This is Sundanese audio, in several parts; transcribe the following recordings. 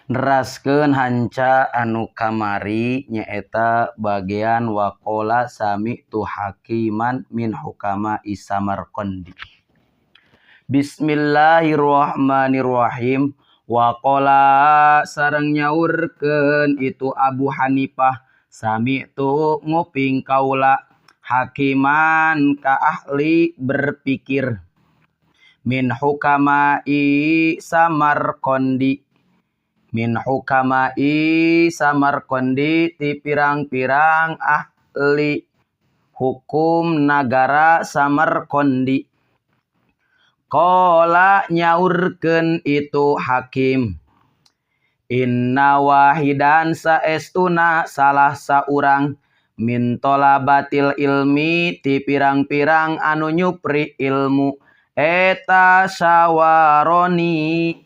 Neraskeun hanca anu kamari nyaeta bagian waqala sami'tu hakiman min hukama Samarqandi. Bismillahirrahmanirrahim. Waqala sareng nyaurkeun itu Abu Hanifah, sami'tu nguping kaula hakiman ka ahli berpikir min hukama'i Samarqandi, min hukama'i Samarqandi ti pirang-pirang ahli hukum nagara Samarqandi. Qala nyaurkeun itu hakim, inna wahidan saestuna salah saurang min tolabatil ilmi ti pirang-pirang anu nyupri ilmu eta syawaroni,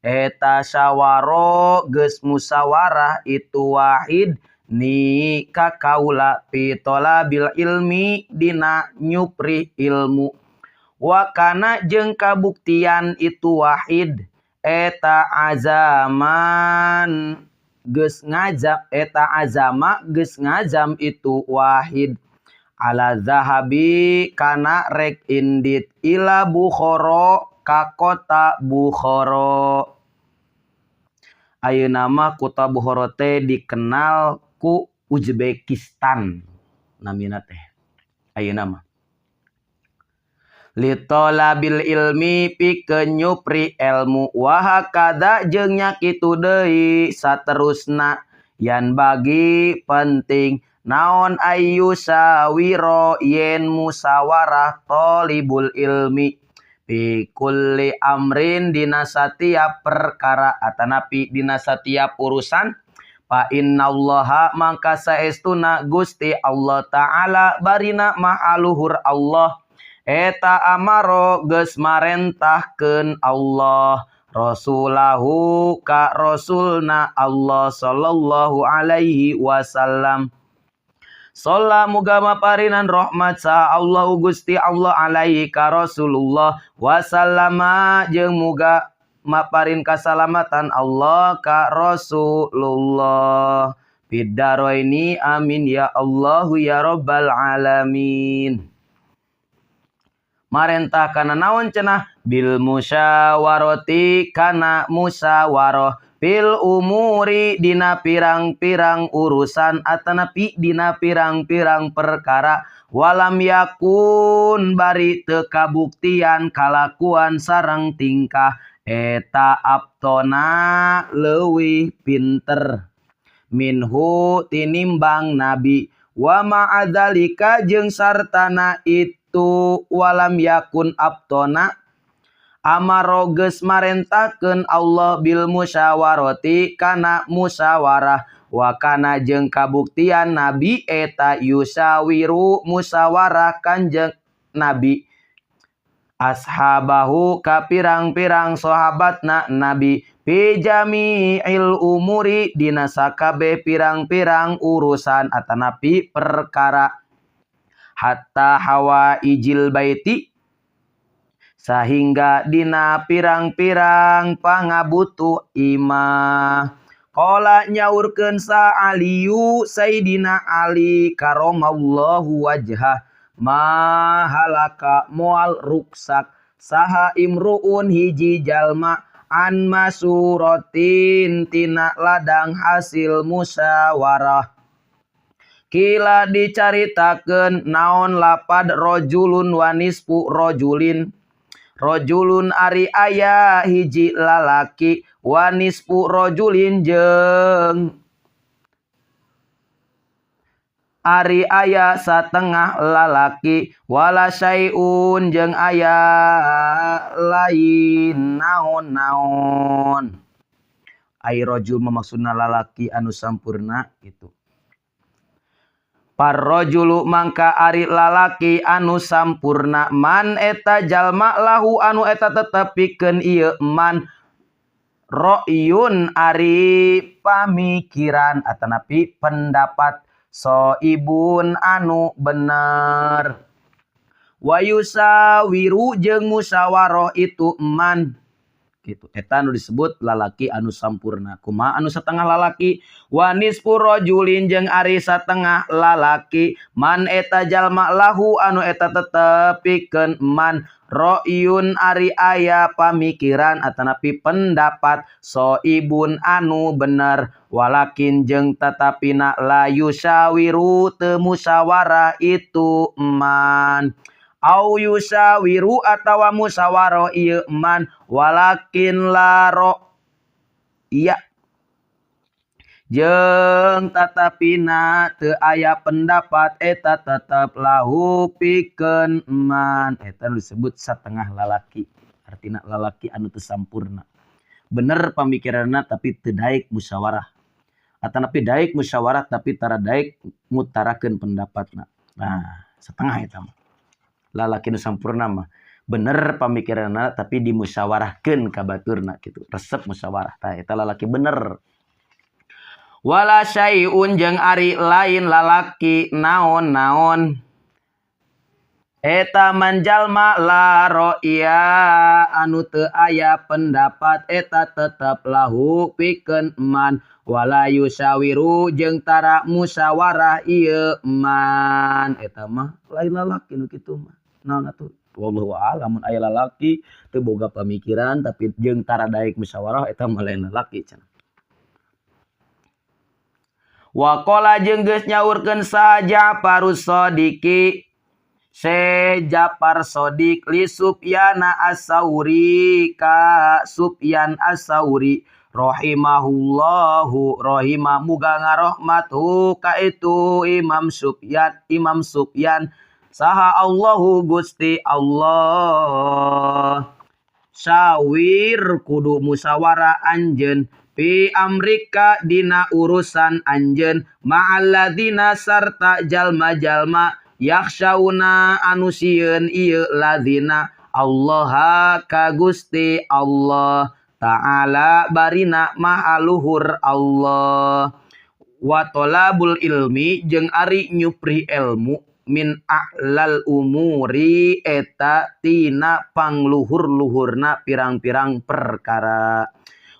eta syawaro geus musyawarah itu wahid ni ka kaula fi tolabil ilmi dina nyupri ilmu. Wa kana jeung kabuktian itu wahid eta azaman geus ngazam, eta azama geus ngazam itu wahid ala zahabi kana rek indit ila Bukhara ka kota Bukhara. Ayeuna mah kota Bukhara teh dikenal ku Uzbekistan namina teh ayeuna mah. Litolabil ilmi pikeun nyupri ilmu wa hakadha jeung nya kitu deui saterusna yan bagi penting naon ayyusawiro yen musawarah tolibul ilmi fi kulli amrin dina satiap perkara atanapi dina satiap urusan. Fa innallaha mangka saestuna Gusti Allah Ta'ala barina maha luhur Allah eta amaro geus marentahkeun Allah rasulahu ka rasulna Allah sallallahu alaihi wasallam. Sholla muga maparinan rahmat sa Allahu Gusti Allah alaihi ka Rasulullah wasallama jeung muga maparin kasalamatan Allah ka Rasulullah fid-daraini amin ya Allahu ya rabbal alamin. Marentah kana naon cenah bil musyawarati kana musyawarah fil umuri dina pirang-pirang urusan atanapi dina pirang-pirang perkara walam yakun bari teu kabuktian kalakuan sareng tingkah eta abtona leuwih pinter minhu tinimbang nabi wa ma'adzalika jeung sartana itu walam yakun abtona amaro geus marentahkeun Allah bil musyawarati kana musyawarah wa kana jeung kabuktian nabi eta yusawiru musyawarah kanjeng nabi ashabahu ka pirang-pirang sahabatna nabi fi jami'il umuri dina sakabeh pirang-pirang urusan atanapi perkara hatta hawaijil baiti sehingga dina pirang-pirang pangabutuh imah. Qala nyaurkeun sa Aliyu Sayyidina Ali karamallahu wajhah ma halaka moal ruksak saha imruun hiji jalma an masuratin tina ladang hasil musyawarah. Kila dicaritakeun naon lapad rajulun wa nisfu rajulin. Rajulun ari aya hiji lalaki wa nisfu rajulin jeung ari aya satengah lalaki wala syai'un jeung aya lain naon-naon. Ai rajul maksudna lalaki anu sampurna gitu. Parrajulu mangka ari lalaki anu sampurna man eta jalma lahu anu eta tetep pikeun ieu man ra'yun ari pamikiran atanapi pendapat soibun anu bener wa yusawiru jeung musyawarah itu man. Gitu. Eta anu disebut lalaki anu sampurna. Kumaha anu setengah lalaki? Wa nisfu rajulin jeung ari satengah lalaki man eta jalma lahu anu eta tetep pikeun man ra'yun ari aya pamikiran atanapi pendapat soibun anu bener walakin jeung tetapina la yusawiru teu musyawarah itu man au yusawiru atawa musyawarah ieu man walakin la ra'ya jeung tatapina teu aya pendapat eta tetep lahu pikeun man. Eta disebut satengah lalaki, artina lalaki anu teu sampurna, bener pamikiranna tapi teu daek musyawarah atanapi daek musyawarah tapi tara daek ngutarakeun pendapatna. Nah, setengah eta mah lalaki nu sampurna mah bener pamikiranna tapi dimusyawarahkeun ka baturna kitu, resep musyawarah. Tah eta lalaki bener. Wala syai'un jeung ari lain lalaki naon-naon eta manjalma la ra'ya anu teu aya pendapat eta tetep lahu pikeun man wala yusawiru jeung tara musyawarah ieu man. Eta mah lain lalaki nu kitu mah. Naon atuh? Wallahu a'lam, mun aya lalaki teu boga pamikiran tapi jeung tara daek musyawarah eta mah lain lalaki cenah. Wa qala jeung geus nyaurkeun sa Ja'far Shadiqi se Ja'far Shadiq li Sufyan As-Sauri ka Sufyan As-Sauri rahimahullahu rahimah muga ngarohmatu ka itu Imam Sufyan, Imam Sufyan saha Allahu Gusti Allah. Sawir kudu musyawarah anjeun fi amrika dina urusan anjeun ma'alladzina sarta jalma-jalma yakhsyauna anu sieun ieu ladzina Allah ka Gusti Allah Ta'ala barina maha luhur Allah. Wa talabul ilmi jeung ari nyupri ilmu min a'lal umuri eta tina pangluhur-luhurna pirang-pirang perkara.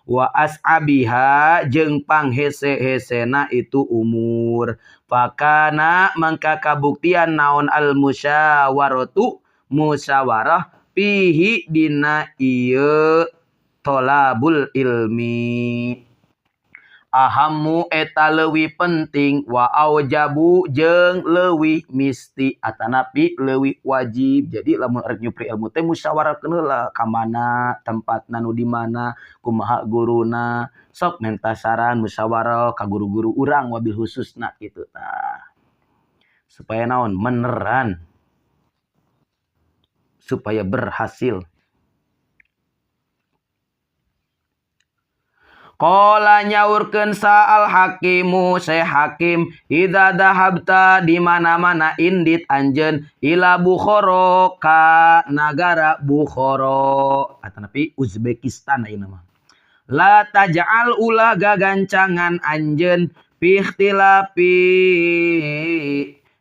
Wa as'abiha jeung panghese-hesena itu umur. Fakana mangka kabuktian naon al musyawaratu musyawarah fihi dina ieu tolabul ilmi. Ahammu eta leuwih penting wa aujabu jeung leuwih misti atanapi leuwih wajib. Jadi lamun arek nyupri ilmu teh musyawarahkeun heula ka mana tempatna nu di mana kumaha guruna, sok menta saran musyawarah ka guru-guru urang wabil khususna kitu tah. Supaya naon meneran, supaya berhasil. Qala nyaurkeun sa al hakimu se hakim idza dahabta di mana-mana indit anjeun ila Bukhara ka nagara Bukhara atanapi Uzbekistan ayeuna mah. La taj'al ulah gagancangan anjeun fi ikhtilafi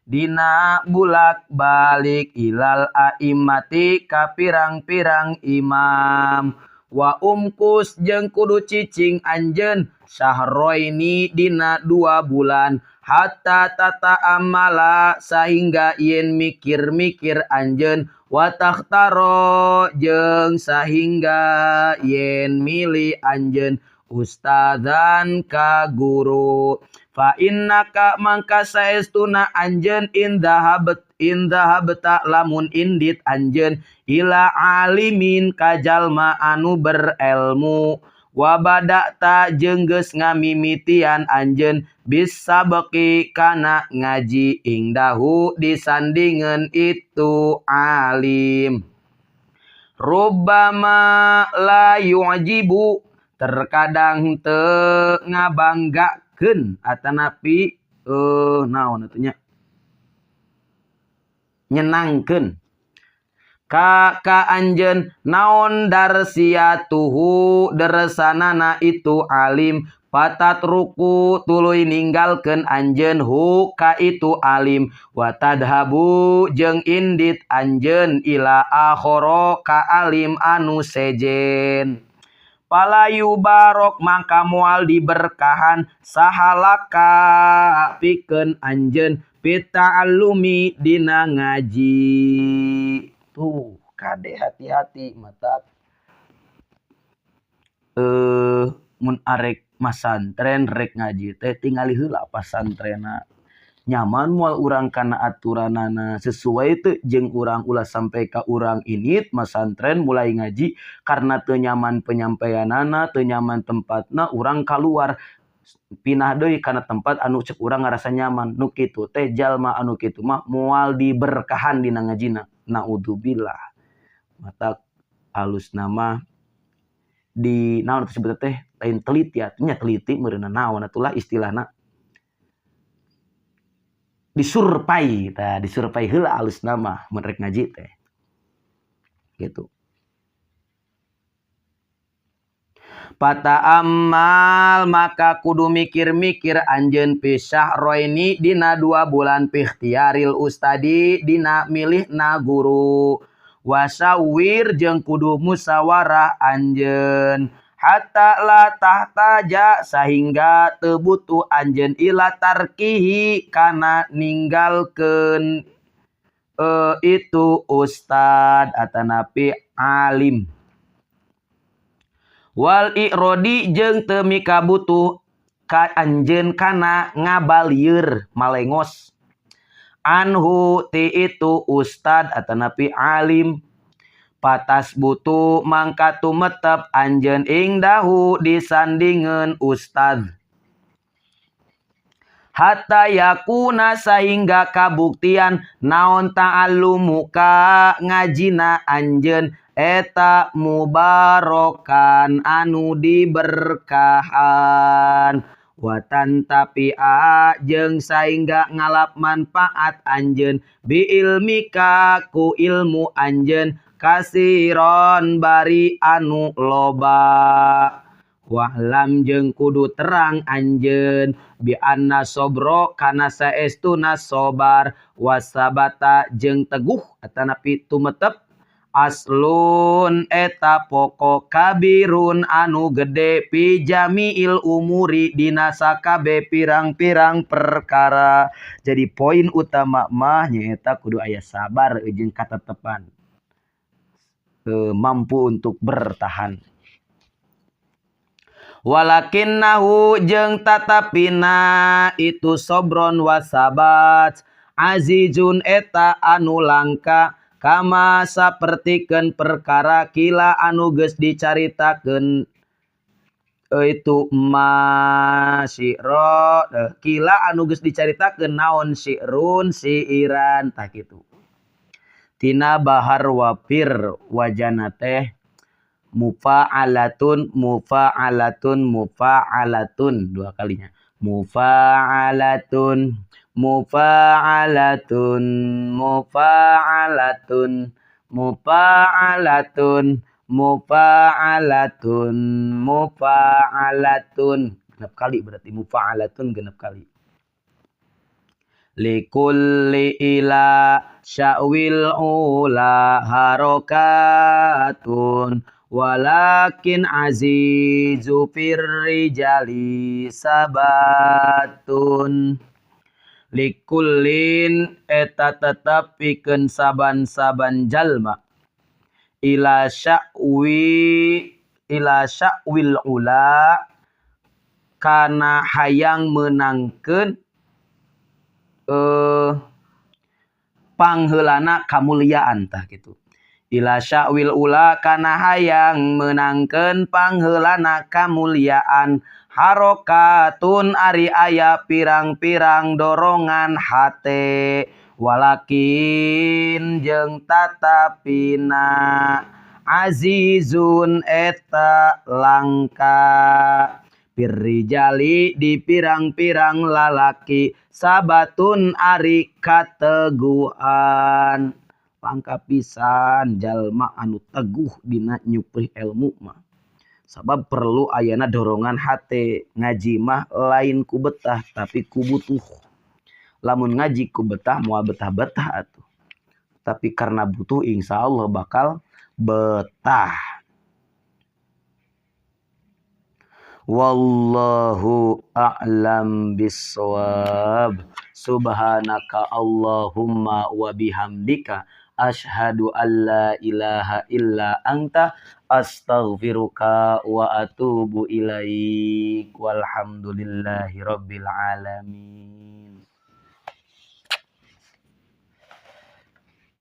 dina bulak balik ilal a'immati ka pirang-pirang imam. Wa umkus jeung kudu cicing anjeun syahroini dina 2 bulan hatta tata amala sahingga yen mikir-mikir anjeun wa takhtaro jeung sahingga yen milih anjeun ustadzan ka guru. Fa innaka mangka saestuna anjeun indahabta lamun indit anjeun ila alimin ka jalma anu berelmu wa bada'ta jeung geus ngamimitian anjeun bisabqi kana ngaji ingdahu disandingeun itu alim. Rubbama la yu'jibu terkadang teu ngabanggakeun atanapi naon atuh nya nyenangkeun ka anjeun naon darsiatuhu dersanana itu alim patatruku tuluy ninggalkeun anjeun hu ka itu alim wa tadhabu jeung indit anjeun ila akhara ka alim anu sejen. Fala yubarok mangka moal diberkahan saha laka pikeun anjeun pita'allumi dina ngaji. Tuh kade hati-hati mata mun arek masantren rek ngaji teh tingali heula pasantrena. Nyaman moal urang kana aturanana sesuai teu jeung urang ulah sampai ka urang init masantren mulai ngaji karena teu nyaman penyampaianana teu nyaman tempatna urang kaluar pindah deui kana tempat anu cek urang ngarasa nyaman nu kitu teh jalma anu kitu mah moal diberkahan dina ngajina naudzubillah mata alus nama di naon disebut teh lain teliti atuh nya teliti meureunna naon atulah istilahna disurpai tah disurpai heula alus nama mun rek ngaji teh gitu. Pata amal maka kudu mikir-mikir anjeun fi syahroini dina 2 bulan fi ikhtiaril ustadi dina milihna guru wasawir jeung kudu musyawarah anjeun hatta la tahtaja sahingga teu butuh anjeun ila tarkihi kana ninggalkeun itu ustad atanapi alim wal irodi jeung teu mikabutuh ka anjeun kana ngabalieur malengos anhu ti itu ustad atanapi alim patas butuh mangka tumetep anjeun ingdahu disandingeun ustad hatta yakuna sahingga kabuktian naon ta'allumuka ngajina anjeun eta mubarokan anu diberkahan watan tapi a jeung sahingga ngalap manfaat anjeun bi ilmika ku ilmu anjeun kasiron bari anu loba wahlam jeung kudu terang anjeun bi anna sobro kana saestuna sobar wasabata jeung teguh atanapi tumetep aslun eta pokok kabirun anu gede pi jamiil umuri dina sakabe pirang-pirang perkara. Jadi poin utama mah nyaeta kudu aya sabar jeung katetepan mampu untuk bertahan. Walakinnahu jeung tatapina itu sobron wasabat azizun eta anu langka kama sapertikeun perkara kila anu geus dicaritakeun itu masyiro kila anu geus dicaritakeun naon sirun siiran tah kitu. Tina bahar wafir wajana teh mufa'alatun mufa'alatun mufa'alatun dua kalinya mufa'alatun mufa'alatun mufa'alatun mufa'alatun mufa'alatun mufa'alatun genep kali berarti mufa'alatun genep kali. Likulli ila sya'wil ula harakatun walakin azizu firrijali sabatun. Likullin eta tetep pikeun saban-saban jalma ila sya'wil ula kana hayang meunangkeun pangheulana kamuliaan tah kitu. Ila sya'wil ula kana hayang meunangkeun pangheulana kamuliaan harokatun ari aya pirang-pirang dorongan hate walakin jeung tatapina azizun eta langka pirrijali di pirang-pirang lalaki sabatun ari kateguhan. Langka pisan jalma anu teguh dina nyuprih ilmu mah sabab perlu ayana dorongan hate. Ngaji mah lain ku betah tapi ku butuh. Lamun ngaji ku betah moal betah-betah atuh, tapi karena butuh insyaallah bakal betah. Wallahu a'lam bissawab. Subhanaka Allahumma wa bihamdika asyhadu alla ilaha illa anta astaghfiruka wa atubu ilaik. Walhamdulillahi rabbil alamin.